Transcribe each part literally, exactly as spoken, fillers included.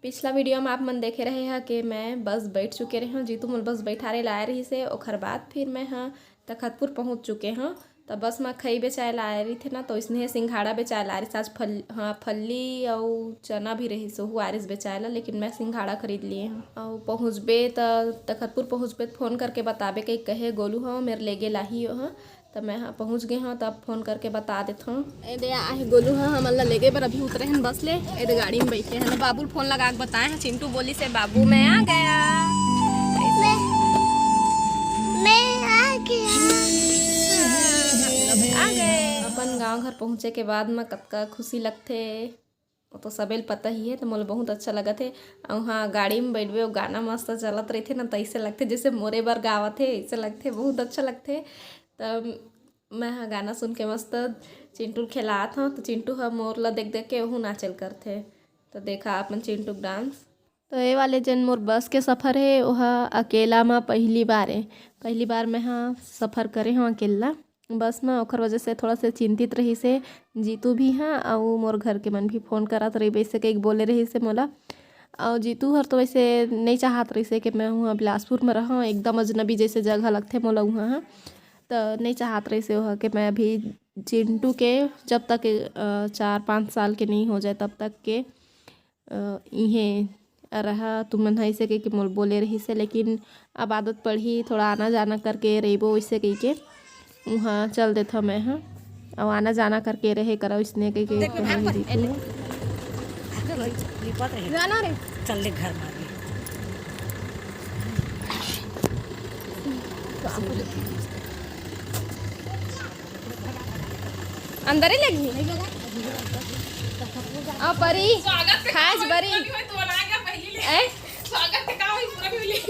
पिछला वीडियो में आप मन देखे रहे ह कि मैं बस बैठ चुके रहे हूँ, जीतू मोल बस बैठारे लाए रहिस हे, ओखर बाद फिर मैं ह तखतपुर पहुँच चुके हूँ। त बस में खई बेचाए ला आए रहिथे ना, तो इसने सिंघाड़ा बेचाए ला आरिस। आज फल, हाँ, फल्ली अउ चना भी रहिस, ओहू आरिस बेचाए ला, लेकिन मैं सिंघाड़ा खरीद लिए हूँ। अउ पहुँचबे त तखतपुर पहुँचबे त फोन करके बताबे कही कहे गोलू ह, मेर लेगे लाही ह। त मैं ह पहुँच गे हूँ, तब फोन करके बता देत हूँ। ए दे आहे गोलू ह, हमन ला लेगे बर अभी उतरे हन बस ले। ए दे गाड़ी में बैठे हन, बाबू ल फोन लगा के बताए हैं, चिंटू बोलिस हे, "बाबू मैं आ गया।" मैं, मैं आ गया। आ गए। अपन गांव घर पहुँचे के बाद म कतका खुशी लगथे, वो तो सबे ल पता ही है। तो मोला बहुत अच्छा लगत हे। अउ हाँ, गाड़ी में बैठबे, वो गाना मस्त चलत रहिथे ना, त ऐसे लगथे जैसे मोरे बर गावत हे, ऐसे लगथे, बहुत अच्छा लगथे। त मैं ह गाना सुन के मस्त चिंटू ल खेलात हूँ, तो चिंटू ह मोर ला देख देख के ओहू नाचे ल करथे। तो देखा अपन चिंटू के डांस। तो ये वाले जन मोर बस के सफर हे, ओह अकेला म पहली बार हे। पहली बार मैं ह सफर करे हूँ अकेला बस म, ओखर वजह से थोड़ा से चिंतित रहिस हे जीतू भी ह, अउ मोर घर के मन भी फोन करत रही, वैसे कही बोले रहिस हे मोला। अउ जीतू हर तो वैसे नहीं चाहत रहिस हे कि मैं हुआ बिलासपुर में रहूँ, एकदम अजनबी जैसे जगह लगथे मोला उहाँ ह। त नहीं चाहत रहिस हे ओह कि मैं अभी चिंटू के जब तक, अ, चार पाँच साल के नहीं हो जाए तब तक के, अ, इहें रहा तुमन ह, ऐसे कहिके मोल बोले रहिस हे, लेकिन अब आदत पड़ही, थोड़ा आना जाना करके रहिबो, वैसे कहिके उहाँ चल देथव मैं ह। अउ आना जाना करके रहे करव, इसने कहिके देख, कहूँ भाग पर, जीतू ए ले। ह। लिपत रही। जाना रे। चल ले घर भागे। अंदर ही लगी। आ परी, खाज बरी। ए?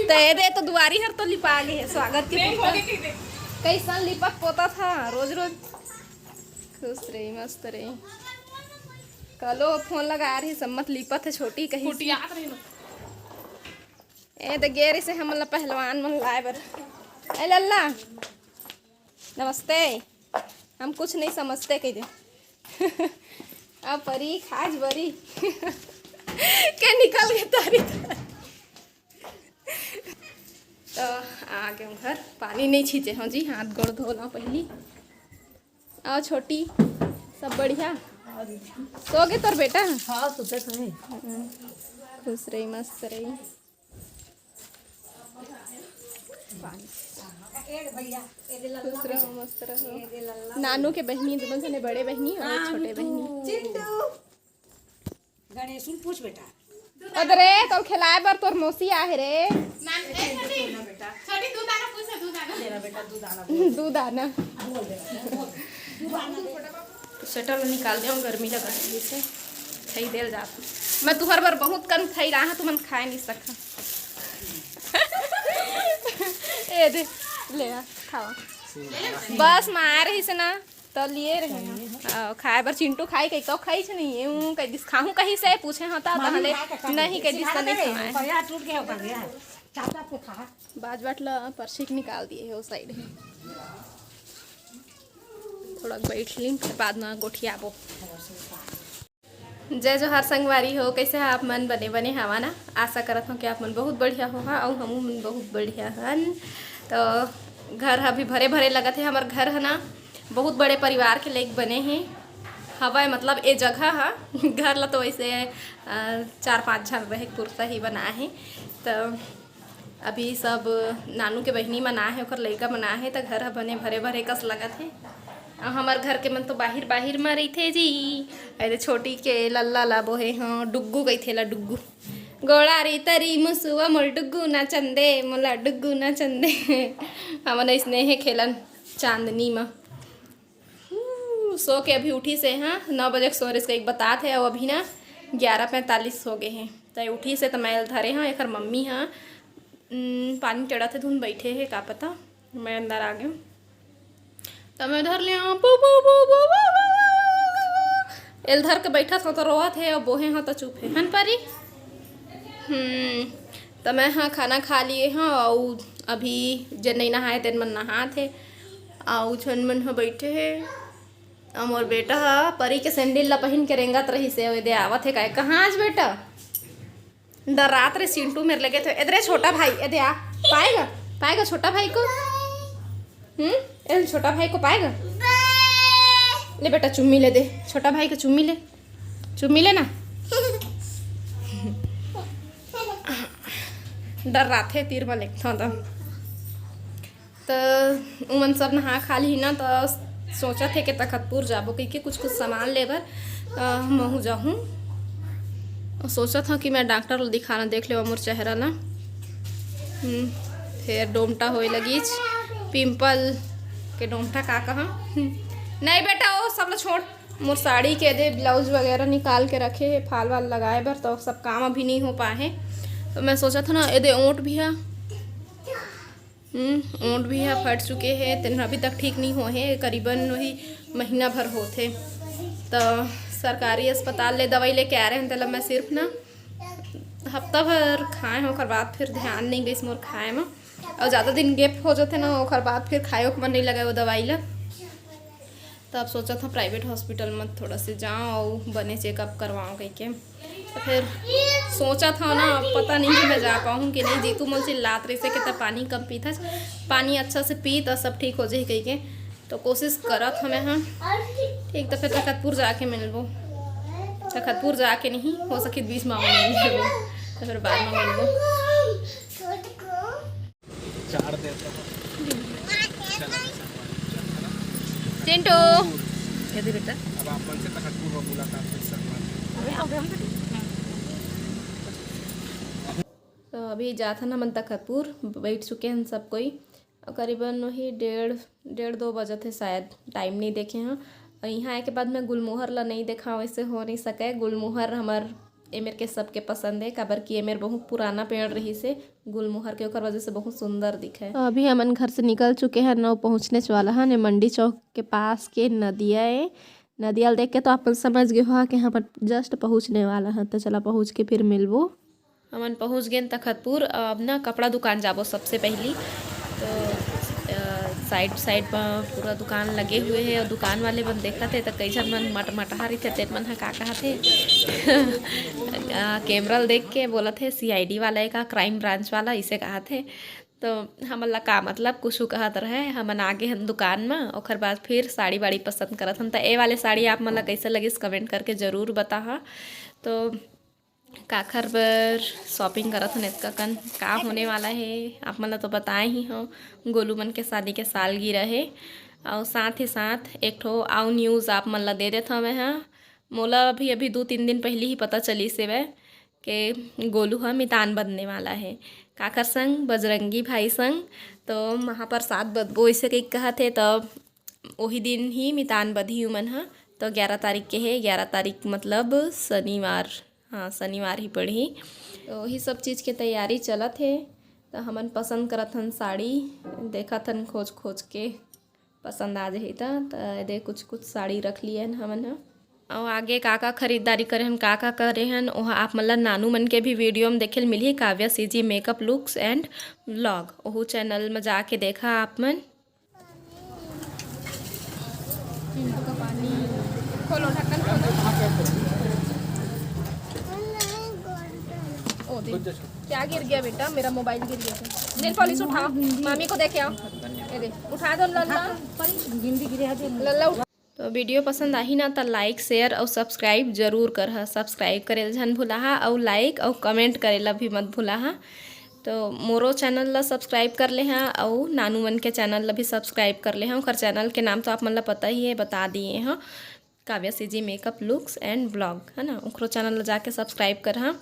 त ए दे तो दुआरी हर तो लिपा गे हे स्वागत के। कैसन लिपत पोतत ह रोज रोज। खुश रही, मस्त रही। कलो फोन लगा रही, सम्मत लिपत हे छोटी कही। ए दे गे रहिस हे हमन ला पहलवान मन लाए बर। ए लल्ला, नमस्ते। हम कुछ नहीं समझते कह दे। अब परी खाज बरी के निकल गए तारी। तो आ गए घर, पानी नहीं छींचे हो जी, हाथ गोड़ धो ला पहली। आओ छोटी, सब बढ़िया? सो गए तोर बेटा? हाँ, सुते तो है। खुश रही, मस्त रही। खुश रहो, मस्त रहो। नानू के बहिनी, तुमन सने बड़े बहिनी और छोटे बहिनी। चिंटू। गणेशुन पूछ बेटा। अदरे, तोर खिलाए बर तोर मौसी आहे रे। नान-, ए, छोटी, छोटी, दूध आना पूछ, दूध आना। दे ना बेटा, दूध आना। दूध आना। बोल दे, बोल दे। दूध आना दे। शटर ल निकाल दे, गर्मी लगा है इसे। खई देल जात। मैं तुहर बर बहुत कन खई रहा, तुमन खाए नहीं सका। ए दे, ले आ, खावा। बस मार ही से ना, तो लिए रहे हैं। आ, खाए बर चिंटू खाई कही, तो खाई छ नहीं, यूं कह दिस खाहूं कही से पूछे होता, मम्मी तहले खाए का कम नहीं कह दिस सिखाना नहीं नहीं, खाए। पर यार टूट गया होगा, गया है। चाचा पे खा। बाज बाट ला परछी के निकाल दिए है वो साइड है। थोड़ा बैठ ली, फिर बाद में गोठियाबो। जय जोहार संगवारी हो, कैसे हा आप मन? बने बने हवा ना? आशा करत हूँ कि आप मन बहुत बढ़िया हो हा, अउ हमू मन बहुत बढ़िया हन। तो घर ह अभी भरे भरे लगत हे। हमर घर ह ना बहुत बड़े परिवार के लेके बने हे, हवय मतलब ए जगह ह। घर ला तो वैसे, अ, चार पाँच झन रहे के पुरता ही बनाए हे। तो अभी सब नानू के बहिनी मन आए हे, ओकर लइका मन आए हे, त घर ह बने भरे भरे कस लगत हे। अउ हमर घर के मन तो बाहिर बाहिर म रहिथे जी। अरे छोटी के लल्ला ला बोहे, हाँ, डुग्गू कहिथे ला, डुग्गू। गोड़ा रे तरी मुसुआ मोल डुग्गू ना चंदे, मोला डुग्गू ना चंदे। हमन अइसने हे खेलन चांदनी म। हू, सो के अभी उठी से, हाँ, नौ बजे के सो रहिस कहिके बतात हे, अउ अभी ना ग्यारह पैंतालीस हो गए हे। त उठी से त मैं एल धरे हाँ, एकर मम्मी हाँ, उम, पानी टेड़त हे, धुन बैठे हे, का पता, मैं अंदर आ गए। त मैं धर ले हाँ, पू, पू, पू। एल धर के बैठत हो त रोवत हे, अउ बोहे हो त चुप हे, हन परी? हम्म, त मैं हाँ खाना खा लिए हाँ, अउ अभी जेन नइ नहाए तेन मन नहात हे, अउ झन मन ह बैठे हे। अउ मोर बेटा ह परी के सैंडल ला पहिन के रेंगत रहिस हे, ओदे आवत हे काय? कहाँ आज बेटा? डरात रे चिंटू मेर लगे तो। एदरे छोटा भाई, एदे आ, पाएगा, पाएगा छोटा भाई को। हम्म, ए छोटा भाई को पाएगा। ले बेटा, चुम्मी ले दे, छोटा भाई को चुम्मी ले, चुम्मी ले ना। डराथे तीर मा लेगथों त। त उमन सब नहा खा ली ना, त सोचत हे कि तखतपुर जाबो कहिके कुछ कुछ सामान ले बर। त महू जाहूँ। सोचत हूँ कि मैं डॉक्टर ल दिखाना, देख लेवा मोर चेहरा ला। हम्म, फेर डोमटा होए लगिच, पिंपल के डोमटा का कहा। हम्म, नहीं बेटा, वो सब ला छोड़। मोर साड़ी के एदे ब्लाउज वगैरह निकाल के रखे हे फाल वाल लगाए बर, तो सब काम अभी नहीं हो पाए हे। तो मैं सोचत हूँ ना, एदे ओंठ भी हा, हम्म, ओंठ भी हा फट चुके हे, तेन अभी तक ठीक नहीं हो हे, करीबन वही महीना भर होथे। तो सरकारी अस्पताल ले दवाई लेके आ रहे हैं, तेला मैं सिर्फ ना हफ्ता भर खाए हूँ, ओकर बाद फिर ध्यान नहीं गइस मोर खाए में, और ज़्यादा दिन गैप हो जाथे ना, ओकर बाद फिर खाए के मन नहीं लगे वो दवाई ला। तो अब सोचत हूँ प्राइवेट हॉस्पिटल में थोड़ा से जाऊँ और बने चेकअप करवाऊँ कहिके। तो फिर सोचत हूँ ना, अब पता नहीं कि मैं जा पाऊँ कि नहीं। जीतू मोल चिल्लात रहिसे कि त पानी कम पीथस, पानी अच्छा से पी त सब ठीक हो जाही कहिके। तो कोशिश करत हूँ मैं, हाँ। ठीक, तो फिर तखतपुर जाके मिलबो। तखतपुर जाके नहीं हो सके, बीच में मिलबो। तो फिर बाद में मिलबो। चार देता हूँ। चला, चला, चला। चिंटू। ये दे बेटा। अब आप मन से तखतपुर में मुलाकात कर सकते हैं। तो अभी जात हन हमन तखतपुर, बैठ चुके हैं सब कोई। और करीबन वही डेढ़, डेढ़ दो बजत हे शायद, टाइम नहीं देखे हैं। और यहाँ आए के बाद मैं गुलमोहर ला नहीं देखा, वैसे हो नहीं सके। गुलमोहर हमर एमेर के सबके पसंद है, काबर कि एमेर बहुत पुराना पेड़ रहिस हे गुलमोहर के, ओकर वजह से बहुत सुंदर दिखे। तो अभी हमन घर से निकल चुके हैं, नौ पहुँचने वाला है ने मंडी चौक के पास के नदिया है। नदिया ल देख के तो आप मन समझ गए हो कि यहाँ पर जस्ट पहुँचने वाला है। तो चला पहुँच के फिर मिलबो। हमन पहुँच गेन तखतपुर। अब ना कपड़ा दुकान जाबो सबसे पहली। तो अ, साइड साइड पर पूरा दुकान लगे हुए है और दुकान वाले मन देखत हे, तो कई झन मन मटमटहा रहिथे, तेन मन ह का कहत हे। अ, कैमरा ल देख के बोलत हे, सीआईडी वाला ए का, क्राइम ब्रांच वाला, इसे कहत हे। तो हमन ला का मतलब कुछ कहत रहे, हमन आगे हन दुकान म, ओकर बाद फिर साड़ी वाड़ी पसंद करत हन। तो ए वाले साड़ी आप मन ला कैसे लगिस, कमेंट करके जरूर बताहा। तो काखर बर शॉपिंग करत हन, एतका कन का होने वाला हे, आप मन ला तो बताए ही हो, गोलू मन के शादी के सालगिरह हे। और साथ ही साथ एक ठो आउ न्यूज़ आप मन ला दे देत हवं मैं हा। मोला अभी, अभी दू तीन दिन पहली ही पता चलिस हेवय के गोलू ह मितान बंधने वाला हे। काखर संग? बजरंगी भाई संग। तो महाप्रसाद बदबो, इसे कही कहत हे, तो वही दिन ही मितान बधी उमन ह। तो ग्यारह तारीख के हे, ग्यारह तारीख मतलब शनिवार, हाँ, शनिवार ही पड़ही। तो वही सब चीज़ के तैयारी चलत हे। तो हमन पसंद करत हन साड़ी, देखत हन खोज खोज के, पसंद आ जाही त। त एदे कुछ कुछ साड़ी रख लिए हन हमन ह। अउ आगे का का खरीदारी करे हन, का का करे हन, ओहा आप मन ला नानू मन के भी वीडियो में देखे ल मिलही, Kavya CG makeup looks and vlog, ओहू चैनल में जाके देखा आप मन। चिंटू का पानी। खोलो, ढक्कन खोलो। ओ दे, क्या गिर गया बेटा? मेरा मोबाइल गिर गया। नेल पॉलिश उठाओ, मामी को दे के आओ। ये दे, उठा दो लल्ला। लल्ला उठा। तो वीडियो पसंद आही ना, त लाइक, शेयर अउ सब्सक्राइब जरूर करहा। सब्सक्राइब करे ल झन भुलाहा अउ लाइक अउ कमेंट करे ला भी मत भुलाहा। तो मोरो चैनल ला सब्सक्राइब कर लेहा अउ नानू मन के चैनल ला भी सब्सक्राइब कर लेहा। ओकर चैनल के नाम तो आप मन ला पता ही है, बता दिए ह, Kavya CG makeup looks and vlog, है ना, ओकरो चैनल ला जाके सब्सक्राइब करहा।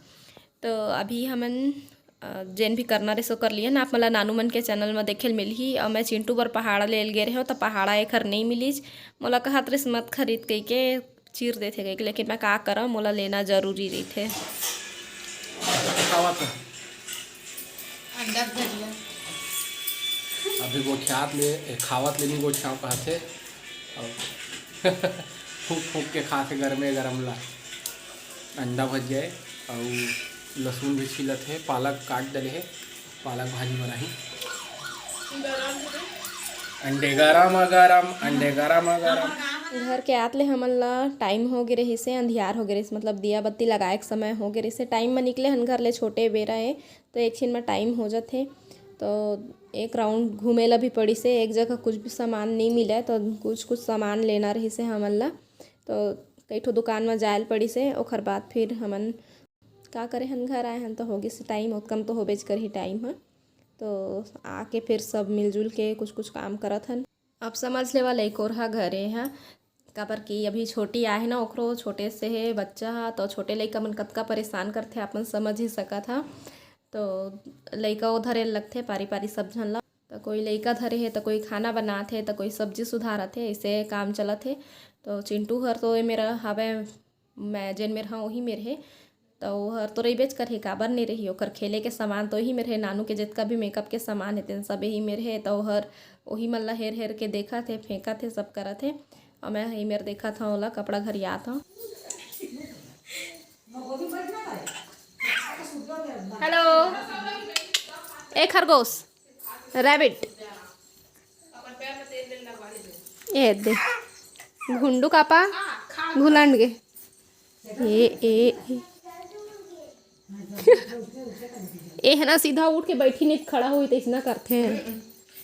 तो अभी हमन, अ, जेन भी करना रहे सो कर लिया ना। आप मन ला नानू मन के चैनल में देखे ल मिलही। और मैं चिंटू बर पहाड़ा ले ल गे रहे हो, तो पहाड़ा एखर नहीं मिलिस। मोला कहत रहिस मत खरीद कहिके, चीर देथे कहिके, लेकिन मैं का करव, मोला लेना जरूरी रहिथे। खावत हे। अंडा भजिया। अभी गोठियात ले, ए, खावत ले नहीं गोठियाव कहत हे। अउ फूंक फूंक के खात हे गरमे गरम ला। अंडा भजिया हे, अउ लहसुन भी छीलत हे, पालक काट डले हे, पालक भाजी बनाही। अंडे गरम गरम, अंडे गरम गरम। घर के आत ले हमन ला टाइम हो गे रहिस हे, अंधियार हो गे रहिस, मतलब दिया बत्ती लगाए के समय हो गे रहिस हे। टाइम म निकले हन घर ले, छोटे बेरा ए, तो एक छिन म टाइम हो जथे। तो एक राउंड घूमे ला भी पड़िस हे, एक जगह कुछ भी सामान नहीं मिले, तो कुछ कुछ सामान लेना रहिस हे हमन ला। तो कई ठो दुकान म जाए ल पड़िस हे, ओखर बाद फिर हमन का करे हन, घर आए हन तो हो गिस टाइम, ओतकन तो होबेच करही टाइम ह। तो आके फिर सब मिलजुल के कुछ कुछ काम करत हन। अब समझ लेवा लइकोर ह घरे ह, काबर कि अभी छोटी आहे ना, ओकरो छोटे से हे बच्चा ह, तो छोटे लइका मन कतका परेशान करथे, अपन समझ ही सकत ह। तो लइका ओ धरे लगथे पारी पारी सब झन ला, तो कोई लइका धरे हे, तो कोई खाना बनात हे, तो कोई सब्जी सुधारत हे, ऐसे काम चलत हे। तो चिंटू हर तो ए मेरा हवे, मैं जेन मेर हव, वही मेर हे। तो ओहर तो रहिबेच करही, काबर नहीं रही, ओकर खेले के सामान तो वही मेर हे, नानू के जितना भी मेकअप के सामान हे, तेन सब यही मेर हे। तो ओहर वही मन ला हेर हेर के देखत हे, फेंकत हे, सब करत हे, और मैं यही मेर देखत हव, ओला कपड़ा घरियात हव। हेलो, ए खरगोश, रैबिट, ए दे, घुंडू कापा, घुलंड गे। ए, ए, ए। ए ह ना सीधा उठ के बैठी, नहीं खड़ा होई, तइसना करथे।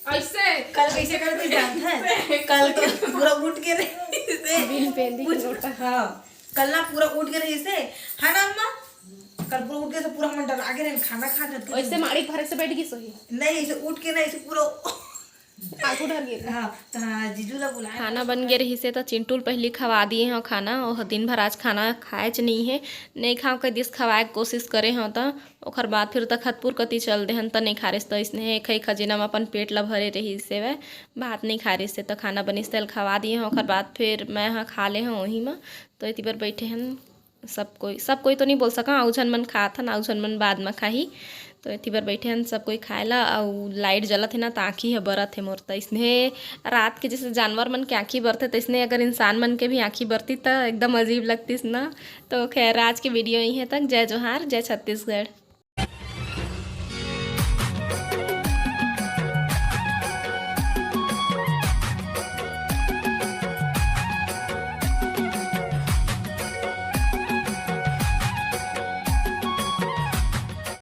ऐसे कल कैसे कर तू जानता है? कल तो पूरा उठ के रही से। बिन पेंदी के लोटा। हाँ, कल ना पूरा उठ के रही से, है ना अम्मा? कल पूरा उठ के से पूरा हमन डरा के रहे, खाना खा जब ऐसे माड़ी भरे से बैठ गई सोही। नहीं, ऐसे उठ के ना, ऐसे पूरा आगू डर गई। हाँ, तो हाँ, जीजू ला बुलाए। खाना बन गे रहिस हे, त चिंटू ल पहिली खवा दिए हव खाना। ओह दिन भर आज खाना खाएच नइ हे, नइ खाव कहि दिस, खवाए के कोशिश करे हव, त ओखर बाद फिर तखतपुर कति चल देहन, त नइ खा रिस, त इसने एक ही खजीना म अपन पेट ला भरे रहिस हेवय, भात नइ खा रिस हे, त खाना बनिस तेल खवा दिए हव। ओखर बाद फिर मैं ह खा ले हव ओही म, तो एती बर बैठे हन। सब कोई, सब कोई तो नहीं बोल सका, आऊ झन मन खात हन, आऊ झन मन बाद म खाही। तो एती बर बैठे हन सब कोई खाए ला, अऊ लाइट जलत हे ना, त आँखी ह बरत हे मोर। त इसने रात के जैसे जानवर मन के आँखी बरथे, तइसने अगर इंसान मन के भी आँखी बरती, त एकदम अजीब लगतिस ना। तो खैर, आज के वीडियो यही तक। जय जोहार, जय छत्तीसगढ़।